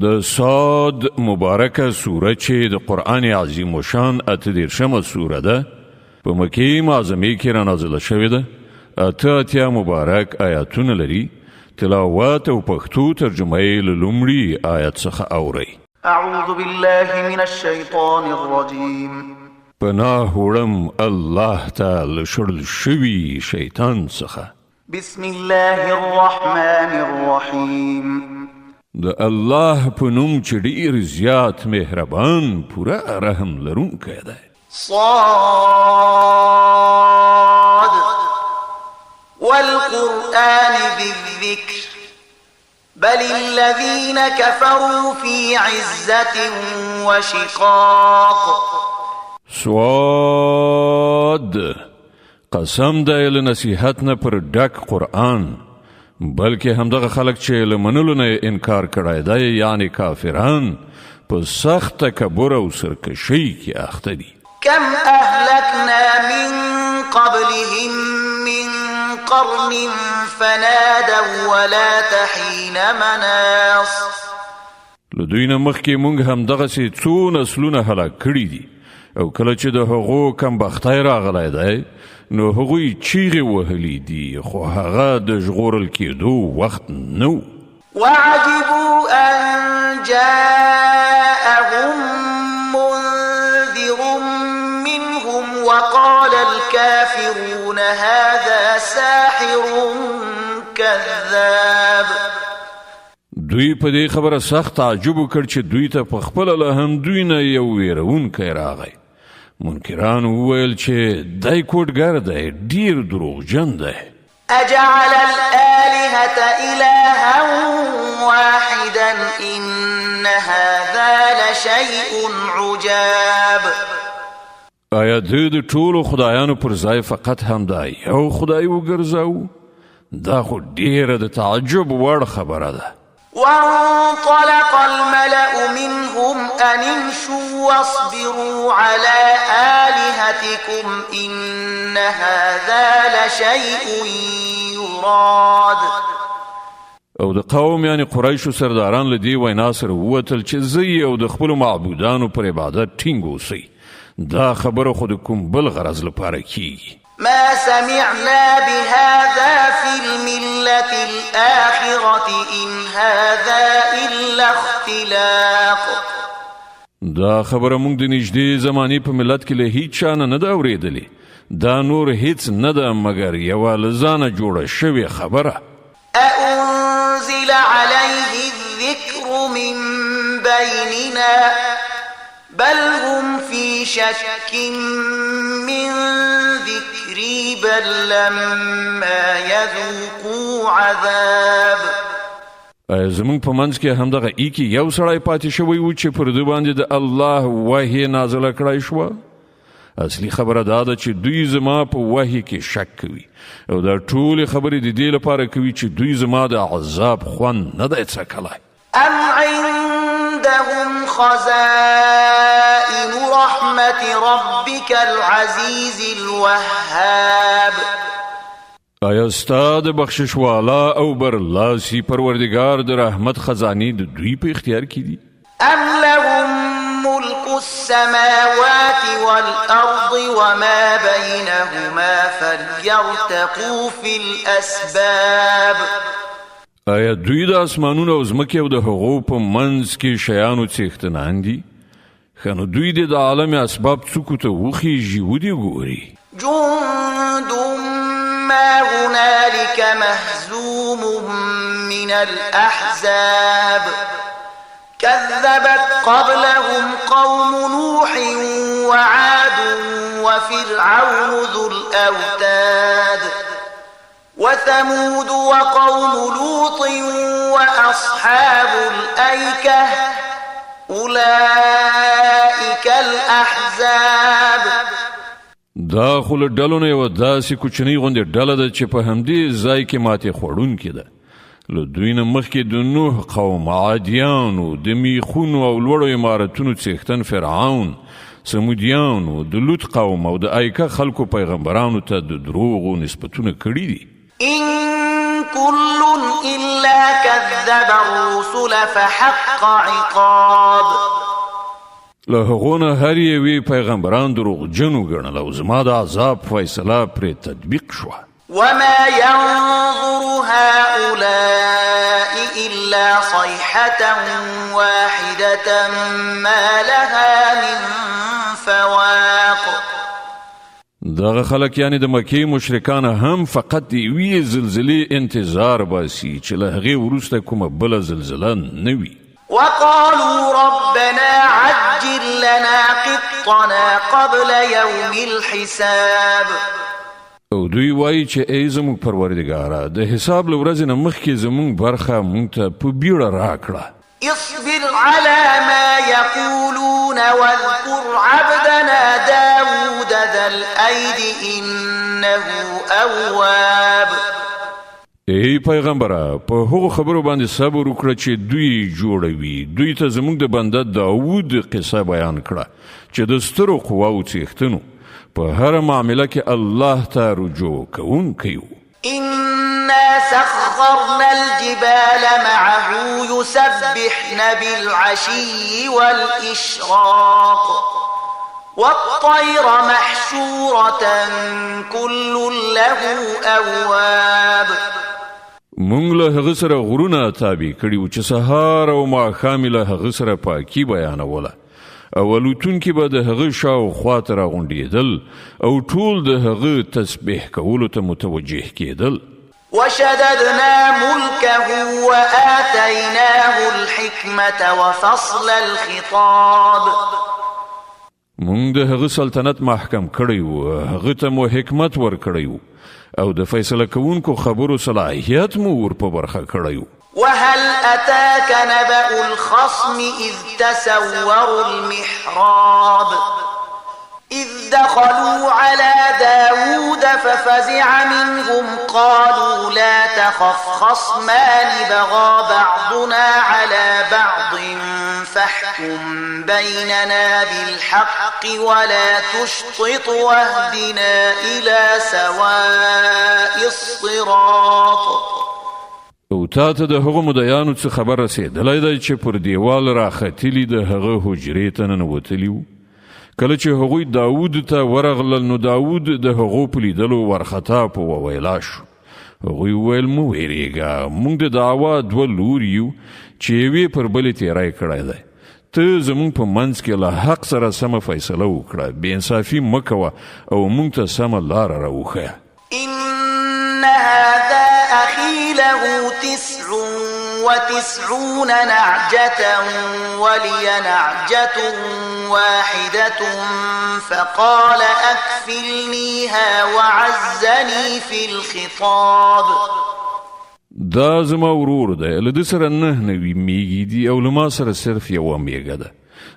د صاد مبارکه سوره چې د قرآن عظیم شان 38مه سوره ده، په مکې معظمې کې را نازله شوې ده. 88 مبارک آیاتونه لري. تلاوت او پښتو ترجمه یې له لومړي آیت څخه اورئ. أعوذ بالله من الشيطان الرجيم. پناه وړم الله ته له شړل شوي شیطان څخه. بسم الله الرحمن الرحيم. د الله په نوم چې ډیر زیات مهربان، پوره رحم لرونکی دی. صاد والقرآن ذي الذكر، بل الذين كفروا في عزة وشقاق. صاد، قسم دی له نصیحت نه پر ډک قرآن، بلکې همدغه خلک چې له منلو نه انکار کړی دی، یعنی کافران، په سخت تکبر او سرکشۍ کې اخته دي. كم أهلكنا من قبلهم من قرن فنادوا ولا حين مناص. له دوی نه مخکې مونږ همدغسې څو نسلونه هلاک کړي دي، او کله چې د هغو کمبختی راغلی دی نو هغوی چیغې وهلې دي، خو هغه د ژغورل کېدو وخت نه و. وعجبوا أن جاءهم منذر منهم وقال الكافرون هذا ساحر كذاب. دوی په دې خبره سخت تعجب وکړ چې دوی ته په خپله له همدوی نه یو ویرونکی راغی. منکرانو وویل چې دی کوډګر دی، ډیر دروغجن دی. أجعل الآلهة إلها واحدا إن هذا لشيء عجاب. آیا ده د ټولو خدایانو پر ځای فقط همدا یو خدای وګرځاو؟ دا خو ډیره د تعجب وړ خبره ده. وانطلق الملأ منهم أن امشوا واصبروا على آلهتكم إن هذا لشيء يراد. او د قوم یعنی قریشو سرداران له دې وینا سره ووتل چې ځئ او د خپلو معبودانو پر عبادت ټینګ اوسئ، دا خبره خو د کوم بل غرض لپاره کیږي. ما سمعنا بهذا في الملة الآخرة إن هذا إلا اختلاق. دا خبره موږ د نږدې زمانې په ملت کې له هیڅ چا نه نه ده اورېدلې. دا نور هیڅ نه ده مګر یوه له ځانه جوړه شوې خبره. أأنزل عليه الذكر من بيننا بل هم في شك من ذكري بل لما يذوقوا عذاب. آیا زمونږ په منځ کې همدغه ایکي یو سړی پاتې شوی و چې پر ده باندې د الله وحی نازله کړای شوه؟ اصلي خبره دا ده چې دوی زما په وحی کې شک کوي، او دا ټولې خبرې د دې لپاره کوي چې دوی زما د عذاب خوند نه دی څکلی. أم عندهم خزائن رحمة ربك العزيز الوهاب. آیا ستا د بخشش والا او برلاسي پروردګار د رحمت خزانې د دوی په اختیار کې دي؟ أم لهم ملك السماوات والأرض وما بينهما فليرتقوا في الأسباب. آیا دوی د اسمانونو او ځمکې او د هغو په منځ کې شیانو څښتنان دي؟ ښه نو دوی دې د عالم اسباب څوکو ته وخیژي، ودې ګوري. جند ما هنالك مهزوم من الأحزاب كذبت قبلهم قوم نوح وعاد وفرعون ذو الأوتاد وثمود وقوم لوط وأصحاب الأيكة أولئك الأحزاب. دا خو له ډلو نه یوه داسې کوچنۍ غوندې ډله ده چې په همدې ځای کې ماتې خوړونکې ده. له دوی نه مخکې د نوح قوم، عادیانو، د میخونو او لوړو عمارتونو څښتن فرعون، سمودیانو، د لوط قوم او د ایکه خلکو پیغمبرانو ته د دروغو نسبتونه کړي دي. إن كل إلا كذب الرسل فحق عقاب. له هغو نه هر یوې پیغمبران دروغجن وګڼل او زما د عذاب فیصله پرې تطبیق شوه. وما ينظر هؤلاء إلا صيحة واحدة ما لها من فواق. دغه خلک یعنی د مکې مشرکان هم فقط د یوې زلزلې انتظار باسي چې له هغې وروسته کومه بله زلزله نه وي. وقالوا ربنا عجل لنا قطنا قبل يوم الحساب. او دوی وایي چې ای زموږ پروردګاره، د حساب له ورځې نه مخکې زموږ برخه موږ ته په بیړه راکړه. اصبر على ما يقولون واذكر عبدنا داود ذا الأيد إنه أواب. ای پیغمبره، په هغو خبرو باندې صبر وکړه چې دوی جوړوي. دوی ته زموږ د بنده داود قصه بیان کړه چې د سترو قواو څښتن و، په هره معامله کې الله ته رجوع کوونکی و. إنا سخرنا الجبال معه يسبحن بالعشي والإشراق والطير محشورة كل له أواب. مونږ له هغه سره غرونه تابع کړي وو چې سهار او ماښام یې له هغه سره پاکي بیانوله، او الوتونکي به د هغه شاوخوا ته راغونډېدل او ټول د هغه تسبیح کولو ته متوجه کېدل. وشددنا ملكه وآتيناه الحكمة وفصل الخطاب. مونږ د هغه سلطنت محکم کړی و، هغه ته مو حکمت ورکړی و او د فیصله کوونکو خبرو صلاحیت مو ور په برخه کړی و. وهل أتاك نبأ الخصم إذ تسوروا المحراب إذ دخلوا على داود ففزع منهم قالوا لا تخف خصمان بغى بعضنا على بعض فاحكم بيننا بالحق ولا تشطط واهدنا إلى سواء الصراط. او تا ته د هغو مدعیانو څخه خبر رسېدلی دی چې پر دیوال راختلي د هغه حجرې ته ننوتلي وو. کله چې هغوی داود ته ورغلل نو داود د هغو په لیدلو وارخطا په وویلا شو. هغوی وویل مه وېرېږه، موږ د دعوا دوه لوري یو چې یوې پر بلې تېری کړی دی. ته زموږ په منځ کې له حق سره سمه فیصله وکړه، بې انصافي مه کوه او موږ ته سمه لاره راوښیه. إن هذا أخي له 99 نعجة ولي نعجة واحدة فقال أكفلنيها وعزني في الخطاب. دا زما ورور دی، له ده سره 99 میږې دي او له ما سره صرف یوه میږه ده.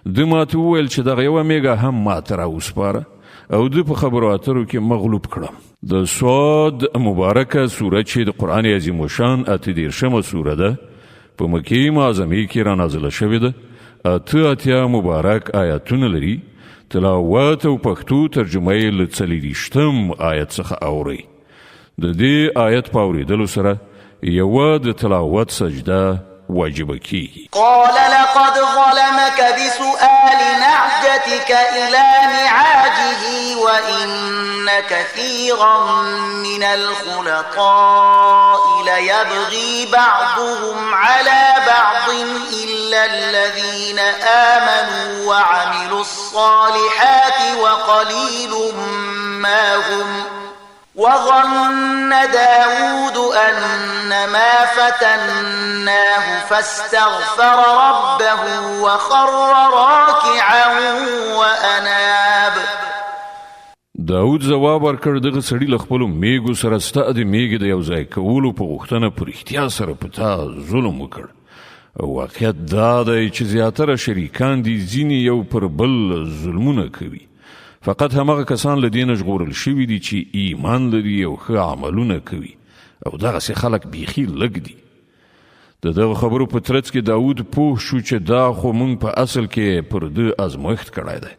ده ماته وویل چې دغه یوه میږه هم ماته راوسپاره او ده په خبرو اترو کې مغلوب کړم. د صاد مبارکه سوره چې د قرآن عظیم الشان 38مه سوره ده، په مکې معظمې کې را نازله شوې ده. 88 مبارک آیتونه لري. تلاوت او پښتو ترجمه یې له 24 آیت څخه اورئ. د دې آیت په اورېدلو سره یوه د تلاوت سجده واجب کیږي. قال لقد ظلمك بسؤال نعجتك إلى نعاجه وإن كثيرا من الخلطاء ليبغي بعضهم على بعض إلا الذين آمنوا وعملوا الصالحات وقليل ما هم. وظن داود أن ما فتناه فاستغفر ربه وخر راكعا وأناب. داود ځواب ورکړ دغه سړي له خپلو میږو سره ستا د میږې د یو ځای کولو په غوښتنه په رښتیا سره په تا ظلم وکړ. او واقعیت دا دی چې زیاتره شریکان دي ځینې یو پر بل ظلمونه کوي. فقط هماغه کسان له دې نه ژغورل شوي دي چې ایمان لري او ښه عملونه کوي، او دغسې خلک بیخي لږ دي. د دغو خبرو په ترڅ کې داود پوه شو چې دا خو موږ په اصل کې پر ده ازموښت کړی دی.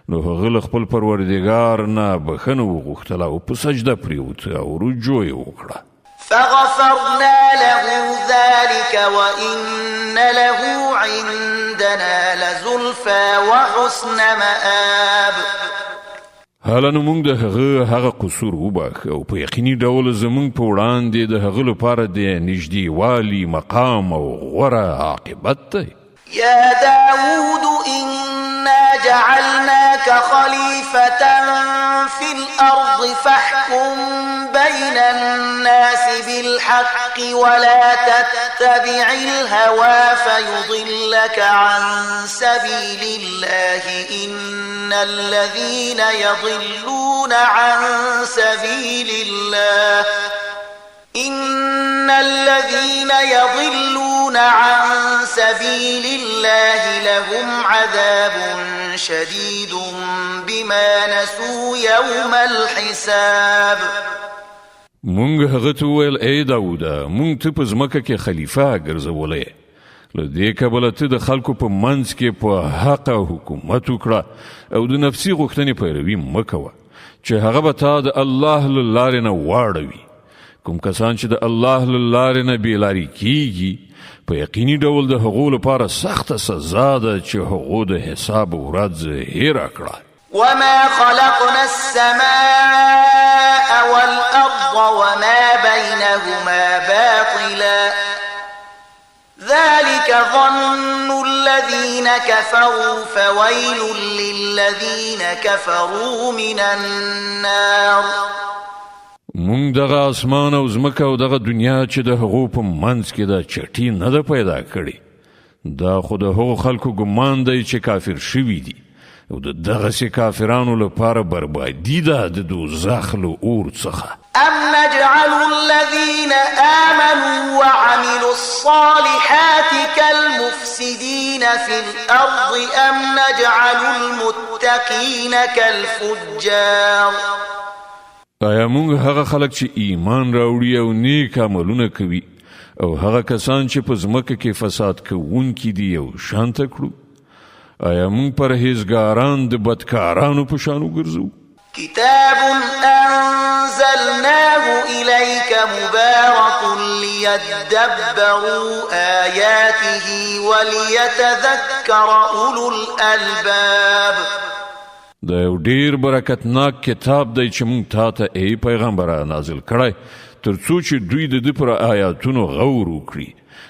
نو هغه له خپل پروردګار نه بښنه وغوښتله او په سجده پرېوت او رجوع یې وکړه. فغفرنا له ذلك وإن له عندنا لزلفى وحسن مآب. هله نو موږ د هغه هغه قصور وباښه او په یقیني ډول زموږ په وړاندې د هغه لپاره د نږدېوالي مقام او غوره عاقبت دی. يا داود إنا جعلناك خليفة في الأرض فاحكم بين الناس بالحق ولا تتبع الهوى فيضلك عن سبيل الله إن الذين يضلون عن سبيل الله إن الذين يضلون عن سبيل الله لهم عذاب شديد بما نسوا يوم الحساب. مونږ هغه ته وویل، ای داوده، مونږ ته په ځمکه کې خلیفه ګرځولی، له دې کبله ته د خلکو په منځ کې په حق حکومت وکړه او د نفسي غوښتنې پیروي مه کوه چې هغه به تا د الله له لارې نه واړوي. کوم کسان چې د الله له لارې نه بې لارې کیږي، په یقیني ډول د هغو لپاره سخته سزا ده چې هغو د حساب ورځ هېره کړه. وما خلقنا السماء والأرض وما بينهما باطلا ذلك ظن الذين كفروا فويل للذين كفروا من النار. مونږ دغه اسمان او ځمکه او دغه دنیا چې د هغو په منځ کې ده چټي نه ده پیدا کړې. دا خو د هغو خلکو ګمان دی چې کافر شوي دي، او د دغسې کافرانو لپاره بربادي ده د دوزخ له اور څخه. أم نجعل الذين آمنوا وعملوا الصالحات كالمفسدين في الأرض أم نجعل المتقين كالفجار. آیا مونږ هغه خلک چې ایمان راوړي او نیک عملونه کوي او هغه کسان چې په ځمکه کې فساد کوونکي دي یو شان ته کړو؟ آیا مونږ پرهیزګاران د بدکارانو په شان وګرځو؟ كتاب أنزلناه إليك مبارك ليدبروا آياته وليتذكر أولو الألباب. دا یو ډیر برکتناک کتاب دی چې مونږ تا ته ای پیغمبره نازل کړی، تر څو چې دوی د ده پر آیاتونو غور وکړي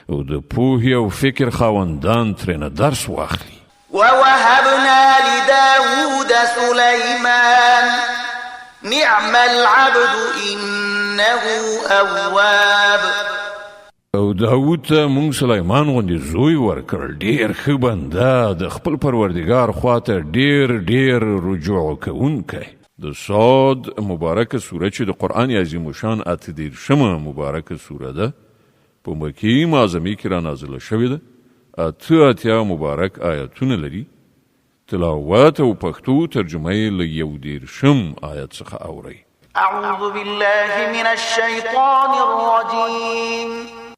او د پوهې او فکر خاوندان ترېنه درس واخلي. ووهبنا لداود سليمان نعم العبد إنه أواب. او داود ته مونږ سلیمان غوندې زوی ورکړ، ډیر ښه بنده، د خپل پروردګار خواته ډیر ډیر رجوع کوونکی. د صاد مبارکه سوره چې د قرآن عظیم شان 38مه مبارکه سوره ده، په مکې معظمې کې را نازله شوې ده. 88 مبارک آیتونه لري. تلاوت او پښتو ترجمه یې له 31 آیت څخه اورئ. أعوذ بالله من الشيطان الرجيم.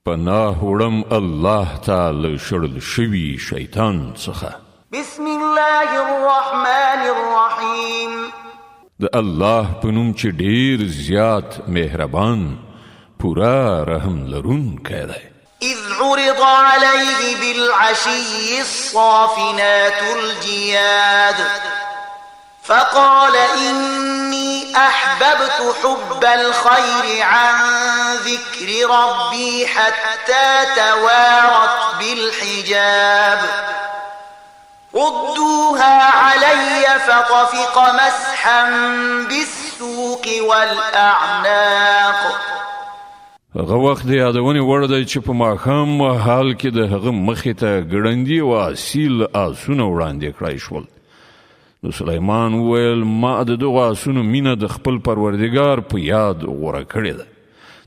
پناه وړم الله ته له شړل شوي شیطان څخه. بسم الله الرحمن الرحيم. د الله په نوم چې ډیر زیات مهربان پوره رحم لرونکی دی. إذ عرض عليه بالعشي الصافنات الجياد فقال إني أحببت حب الخير عن ذكر ربي حتى توارت بالحجاب ردوها علي فطفق مسحا بالسوق والأعناق. هغه وخت د یادونې وړ دی چې په ماښام مهال کې د هغه مخې ته ګړندي او اصیل آسونه وړاندې کړای شول. نو سلیمان وویل، ما د دغو آسونو مینه د خپل پروردګار په یاد غوره کړې ده،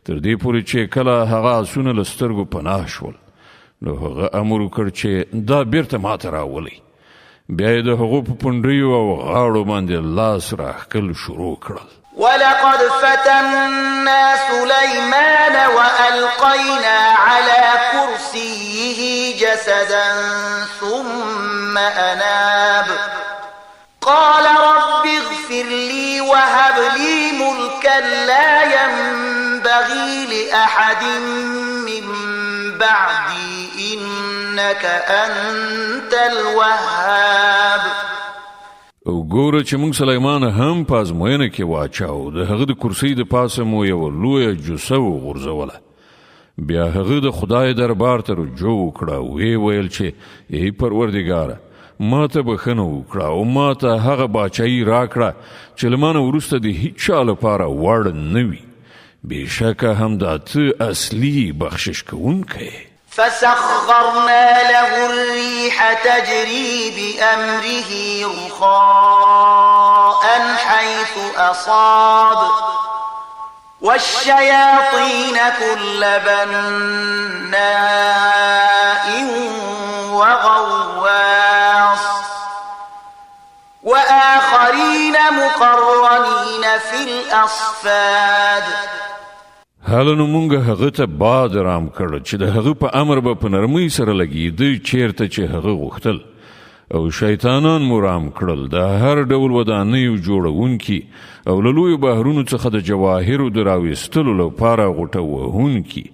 تر دې پورې چې کله هغه آسونه له سترګو پناه شول، نو هغه امر وکړ چې دا بیرته ماته راولئ. بیا یې د هغو په پنډیو او غاړو باندې لاس راښکل شروع کړل. ولقد فتنا سليمان وألقينا على كرسيه جسدا ثم أناب قال رب اغفر لي وهب لي ملكا لا ينبغي لأحد من بعدي إنك أنت الوهاب. او ګوره چې موږ سلیمان هم په ازموینه کې واچاو، د هغه د کرسۍ د پاسه مو یوه لویه جوسه وغورځوله. بیا هغه د خدای دربار ته رجوع وکړه، ویې ویل چې ای پروردګاره، ما ته بښنه وکړه او ما ته هغه باچایي راکړه چې له ما نه وروسته د هیچا لپاره وړ نه وي. بېشکه همدا ته اصلي بخشش کوونکی. فسخرنا له الريح تجري بأمره رخاء حيث أصاب والشياطين كل بناء وغواص وآخرين مقرنين في الأصفاد. هله نو مونږ هغه ته باد رام کړ چې د هغه په امر به په نرمۍ سره لګېده چیرته چې هغه غوښتل، او شیطانان مو رام کړل د هر ډول ودانیو جوړونکي او له لویو بحرونو څخه د جواهرو د راویستلو لپاره غوټه وهونکي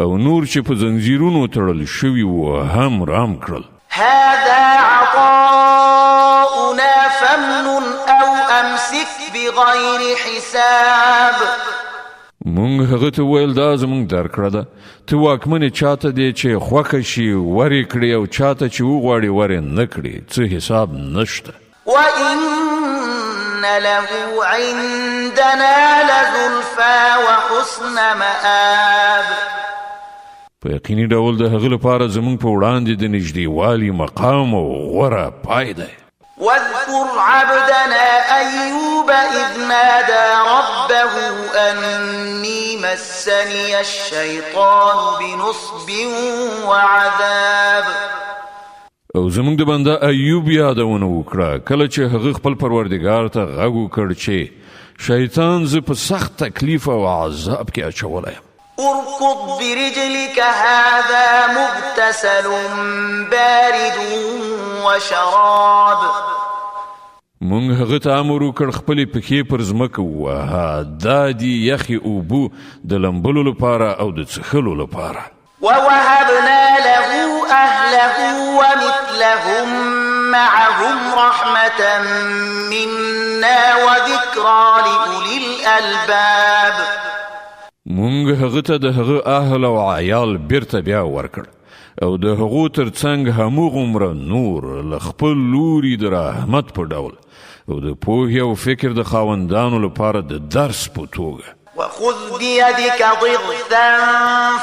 او نور چې په زنځیرونو تړل شوي وو هم رام کړل. هذا عطاؤنا فامنن أو أمسك بغير حساب. مونږ هغه ته ویل دا زمونږ درکړه ده، ته واکمنې چاته دی چې خوښه شي ورې کړي او چاته چې وغواړي ورې نه کړي، څه حساب نشته. وإن له عندنا لزلفى وحسن مآب. په یقیني ډول د هغه لپاره زمونږ په وړاندې د نږدېوالي مقام او غوره پای دی. واذكر عبدنا أيوب إذ نادى ربه أني مسني الشيطان بنصب وعذاب. او زمونږ د بنده ایوب یادونه وکړه کله چې هغه خپل پروردګار ته غږ وکړ چې شیطان زه په سخت تکلیف او عذاب کې اچولی یم. اركض برجلك هذا مغتسل بارد وشراب. مونږ هغه ته امر وکړ خپلې پښې پر ځمکه ووهه، دا دي یخې اوبه د لمبلو لپاره او د څښلو لپاره. ووهبنا له أهله ومثلهم معهم رحمة منا وذكرى لأولي الألباب. مونږ هغه ته د هغه اهل او عیال بیرته بیا ورکړ او د هغو تر څنګ همغومره نور له خپل لوري د رحمت په ډول او د پوهې او فکر د خاوندانو لپاره د درس په توګه. وخذ بيدك ضغثا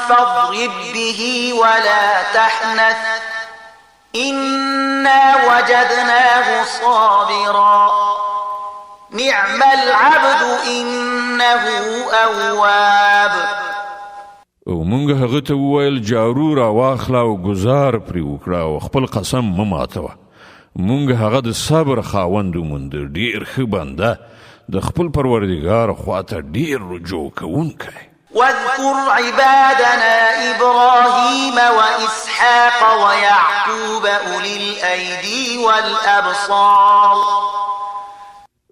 فاضرب به ولا تحنث إنا وجدناه صابرا نعم العبد إنه أواب. او مونږ هغه ته وویل جارو را واخله او ګزار پرې وکړه او خپل قسم مه ماتوه. مونږ هغه د صبر خاوند وموند، ډېر ښه بنده، د خپل پروردګار خواته ډېر رجوع کوونکی. واذكر عبادنا إبراهيم وإسحاق ويعقوب أولي الأيدي والأبصار.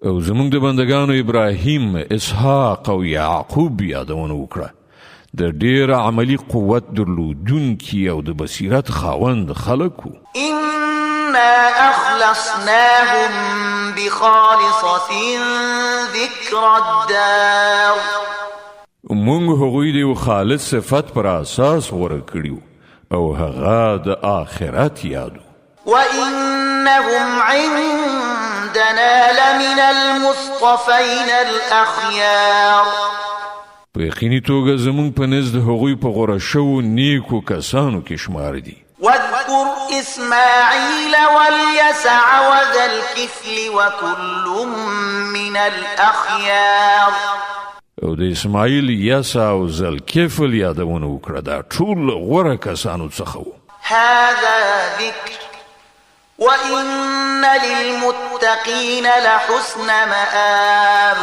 او زمونږ د بندگانو ابراهیم، اسحاق او یعقوب یادونه وکړه، د ډېر عملي قوت درلودونکي او د بصیرت خاوند خلک وو. إنا أخلصناهم بخالصة ذكر الدار. مونږ هغوی د یو خالص صفت پر اساس غوره کړي او هغه د آخرت یادو. وإنهم عندنا لمن المصطفين الأخيار. په یقیني توګه زمونږ په نزد هغوی په غوره شوو نیکو کسانو کې شمار دي. واذكر إسماعيل واليسع وذا الكفل وكل من الأخيار. او د اسماعیل، یسع او ذوالکفل یادونه وکړه، دا ټول غوره کسانو څخه وو. هذا ذكر وإن للمتقين لحسن مآب.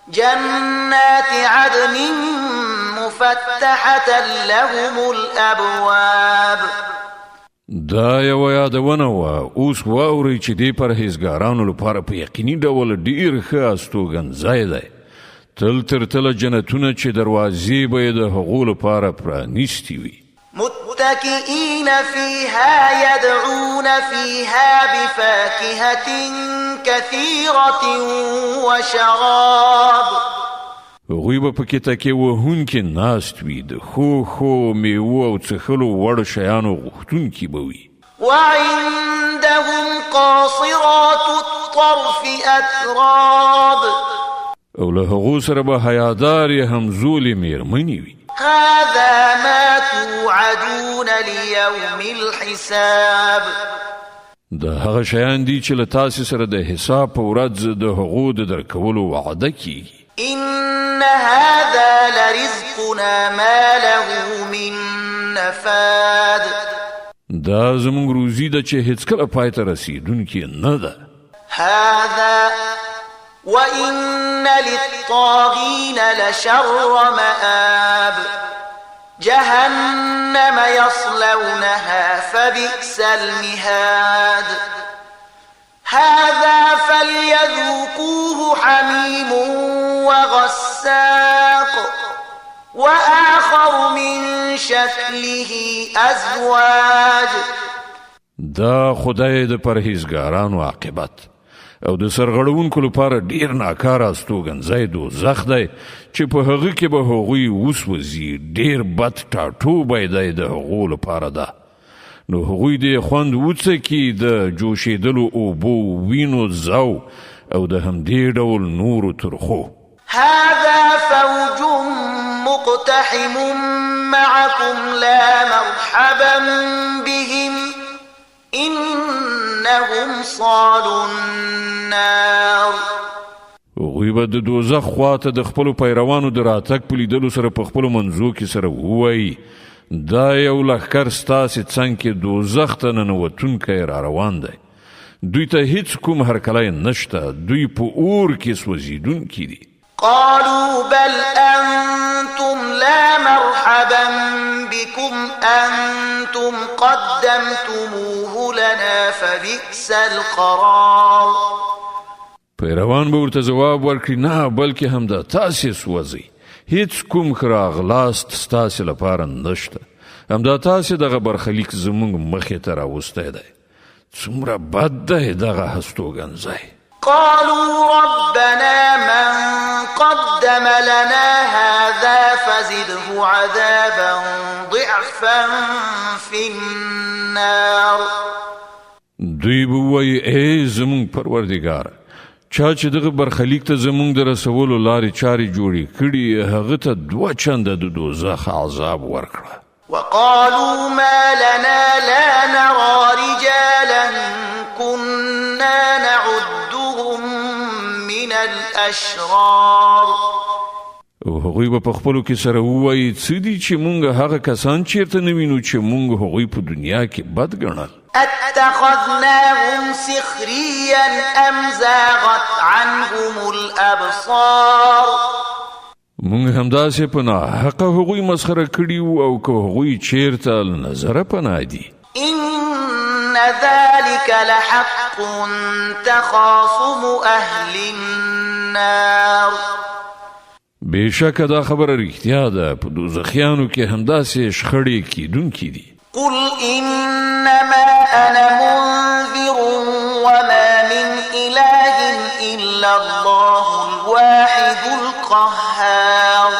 جنات عدن مفتحة لهم الأبواب. دا یوه یادونه وه. اوس واورئ چې دې پرهیزګارانو لپاره په یقیني ډول ډېر ښه استوګنځای دی، تل تر تله جنتونه چې دروازې به یې د هغو لپاره پرانیستې وي. متکئین فیها یدعون فیها بفاکهة کثیرة وشراب. هغوی به پکې تکیه وهونکي ناست وي، د ښو ښو میوو او څښلو وړ شیانو غوښتونکي به وي. وعندهم قاصرات الطرف اتراب. او له هغو سره به حیادارې همزولې میرمنې وي. هذا ما توعدون ليوم الحساب. دا هغه شیان دي چې له تاسې سره د حساب په ورځ د هغو د درکولو وعده کیږي. إن هذا لرزقنا ما له من نفاد. دا زموږ روزي ده چې هیڅکله پای ته رسیدونکې نه ده. هذا وإن للطاغين لشر مآب. جهنم يصلونها فبئس المهاد. هذا فليذوقوه حميم وغساق وآخر من شكله أزواج. دا خدای د پرهیزګارانو عاقبت او د سرغړونکو لپاره ډیر ناکاره استوګنځای دوزخ دی چې په هغه کې به هغوی وسوځي. ډیر بد ټاټوبی دی د هغو لپاره ده. نو هغوی دې خوند وڅکي د جوشېدلو اوبو، وینو، زو او د همدې ډول نورو ترخو. هذا فوج مقتحم معكم لا مرحبا بهم إنهم صالوا النار. هغوی به د دوزخ خواته د خپلو پیروانو د راتګ په لیدلو سره په خپلو منځو کې سره ووایي: دا یو لښکر ستاسې څنګ کې دوزخ ته ننوتونکی را روان دی. دوی ته هیڅ کوم هرکلی نشته، دوی په اور کې سوځېدونکي دي. قالوا بل أنتم لا مرحبا بكم أنتم قدمتموه لنا فبئس القرار. پیروان به ورته ځواب ورکړي: نه، بلکې همدا تاسې سوځئ، هیڅ کوم ښه راغلاست ستاسې لپاره نشته، همدا تاسې دغه برخلیک زموږ مخې ته راوستی دی. څومره بد دی دغه هستوګنځای. قالوا ربنا من قدم لنا هذا فزده عذابا ضعفا في النار. دوی به ووایي: ای زموږ پروردګار، چا چې دغه برخلیک ته زموږ د رسولو لارې چارې جوړې کړي، هغه ته دوه چنده د دوزخ عذاب ورکړه. وقالوا ما لنا لا نرى رجالا كنا نعدهم من الأشرار. او هغوی به په خپلو کې سره ووایي: څه دي چې مونږ هغه کسان چیرته نه وینو چې مونږ هغوی په دنیا کې بد ګڼل؟ اتخذناهم سخريا أم زاغت عنهم الأبصار. مونږ همداسې په ناحقه هغوی مسخره کړي وو، او که هغوی چیرته له نظره پناه دي. إن ذلك لحق تخاصم أهل النار. بېشکه دا خبره رښتیا ده، په دوزخیانو کې همداسې شخړې کېدونکې دي. قل إنما أنا منذر وما من إله إلا الله الواحد القهار.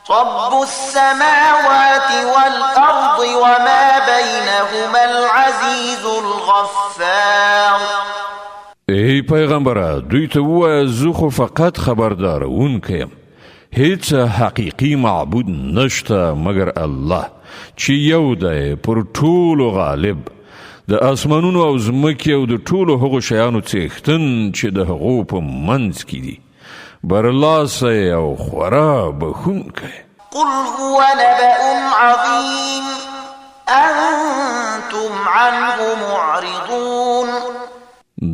رب السماوات والأرض وما بينهما العزيز الغفار. ای پیغمبره، دوی ته ووایه: زه خو فقط خبردارونکی یم، هیڅ حقیقي معبود نشته مګر الله چې یو دی، پر ټولو غالب، د اسمانونو او ځمکې او د ټولو هغو شیانو څښتن چې د هغو په منځ کې دي، برلاسی او خورا بښونکی. قل هو نبأ عظیم أنتم عنه معرضون.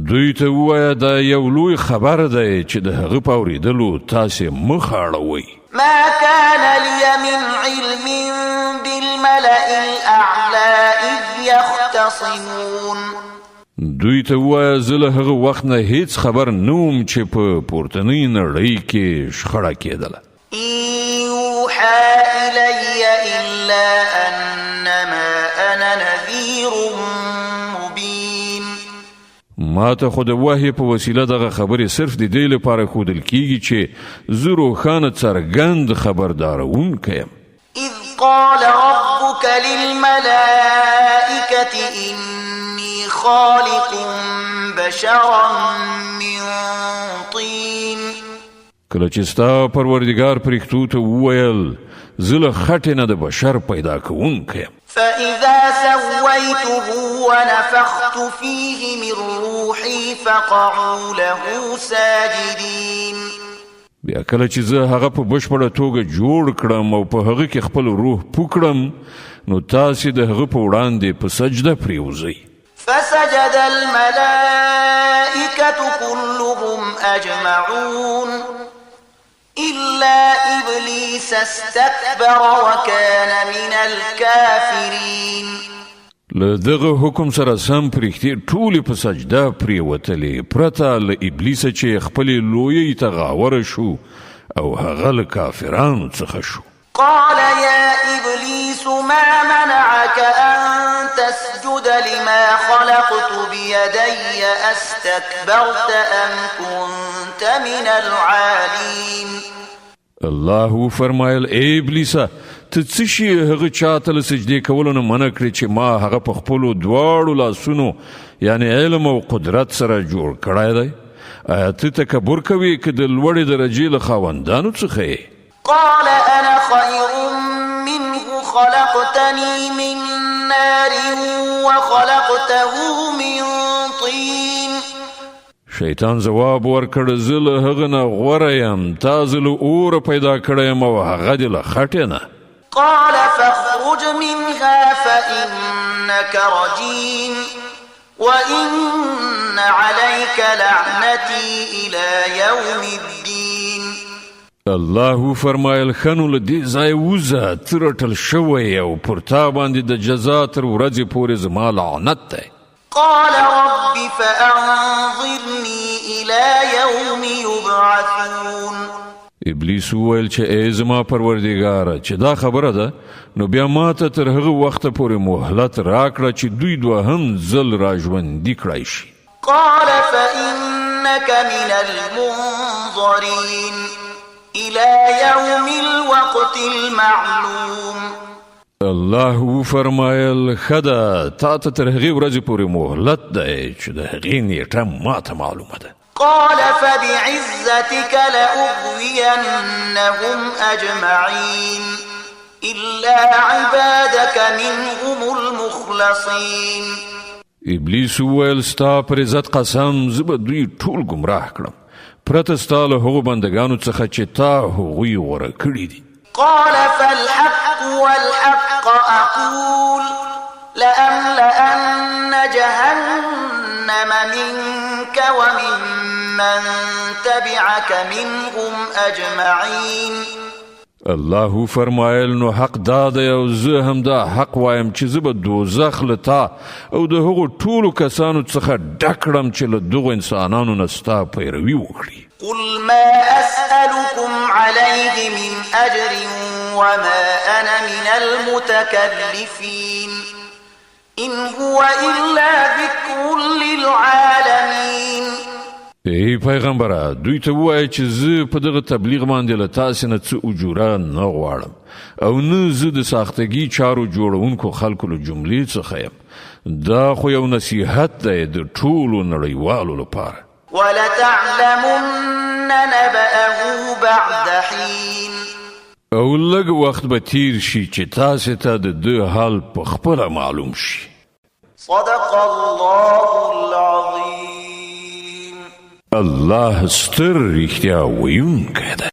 دوی ته ووایه: دا یو لوی خبر دی چې د هغه په اورېدلو تاسې مخ اړوئ. ما كان لي من علم بالملأ الأعلى إذ يختصمون. دوی ته ووایه، زه له هغه وخت نه هیڅ خبر نه وم چې په پورتنۍ نړۍ کې شخړه کېدله. إن يوحى إلي إلا أنما أنا نذير مبين. ما ته خو د وحی په وسیله دغه خبرې صرف د دې لپاره ښودل کیږي چې زه روښانه څرګند خبردارونکی یم. إذ قال ربك للملائكة إني خالق بشرا من طين. کله چې ستا پروردګار پرښتو ته وویل، زه له خټې نه د بشر پیدا کوونکی یم. فإذا سويته ونفخت فيه من روحي فقعوا له ساجدين. بیا کله چې زه هغه په بشپړه توګه جوړ کړم او په هغه کې خپل روح پوکړم، نو تاسې د هغه په وړاندې په سجده پریوځئ. فسجد الملائكة كلهم أجمعون إلا إبليس استكبر وكان من الكافرين. له دغه حکم سره سم پرښتې ټولې په سجده پریوتلې، پرته له ابلیسه چې خپلې لویۍ ته غاوره شو او هغه له کافرانو څخه شو. قال يا إبليس ما منعك أن تسجد لما خلقت بيدي أستكبرت أم كنت من العالين. الله وفرمایل، ای ابلیسه، ته څه شي هغه چاته له سجدې کولو نه منع کړې چې ما هغه په خپلو دواړو لاسونو، یعنی علم او قدرت سره جوړ کړی دی؟ آیا ته تکبر کوې که د لوړې درجې له خاوندانو څخه یې؟ قال أنا خير منه خلقتني من نار وخلقته من طين. شیطان ځواب ورکړ، زه له هغه نه غوره یم، تا زه له اوره پیدا کړی یم او هغه دې له خټې نه. قال فاخرج منها فإنك رجيم وإن عليك لعنتي إلى يوم الدين. الله فرمایل، ښه نو له دې ځایه وځه، ته رټل شوی او پر تا باندې د جزا تر ورځې پورې زما لعنت دی. قال رب فأنظرني إلى يوم يبعثون. ابلیس وویل چې ای زما پروردګاره، چې دا خبره ده نو بیا ما ته تر هغه وخته پورې مهلت راکړه چې دوی دوهم ځل را ژوندي کړای شي. قال فإنك من المنظرين إلى يوم الوقت المعلوم. الله وفرمایل، ښه ده، تا ته تر هغې ورځې پورې مهلت دی چې د هغې نیټه ما ته معلومه ده. قال فبعزتك لأغوينهم أجمعين إلا عبادك منهم المخلصين. ابلیس وویل، ستا پر عزت قسم، زه به دوی ټول ګمراه کړم پرته ستا له هغو بندګانو څخه چې تا هغوی غوره کړي دي. قال فالحق والحق أقول لأملأن جهنم منك وممن تبعك منهم أجمعين. الله فرمایل، نو حق دا دی او زه هم دا حق وایم چې زه به دوزخ له تا او د هغو ټولو کسانو څخه ډک کړم چې له دغو انسانانو نه ستا پیروي وکړي. قل ما أسألكم عليه من أجر وما أنا من المتكلفين إن هو إلا ذكر للعالمين. ای پیغمبره، دوی ته ووایه چې زه په دغه تبلیغ باندې له تاسې نه څه اجوره نه غواړم او نه زه د ساختګي چارو جوړونکو خلکو له جملې څخه یم. دا خو یو نصیحت دی د ټولو نړیوالو لپاره. ولتعلمن نبأه بعد حين. او لږ وخت به تیر شي چې تاسې ته د ده حال په خپله معلوم شي. صدق الله العظیم. الله ستر رښتیا ویونکی دی.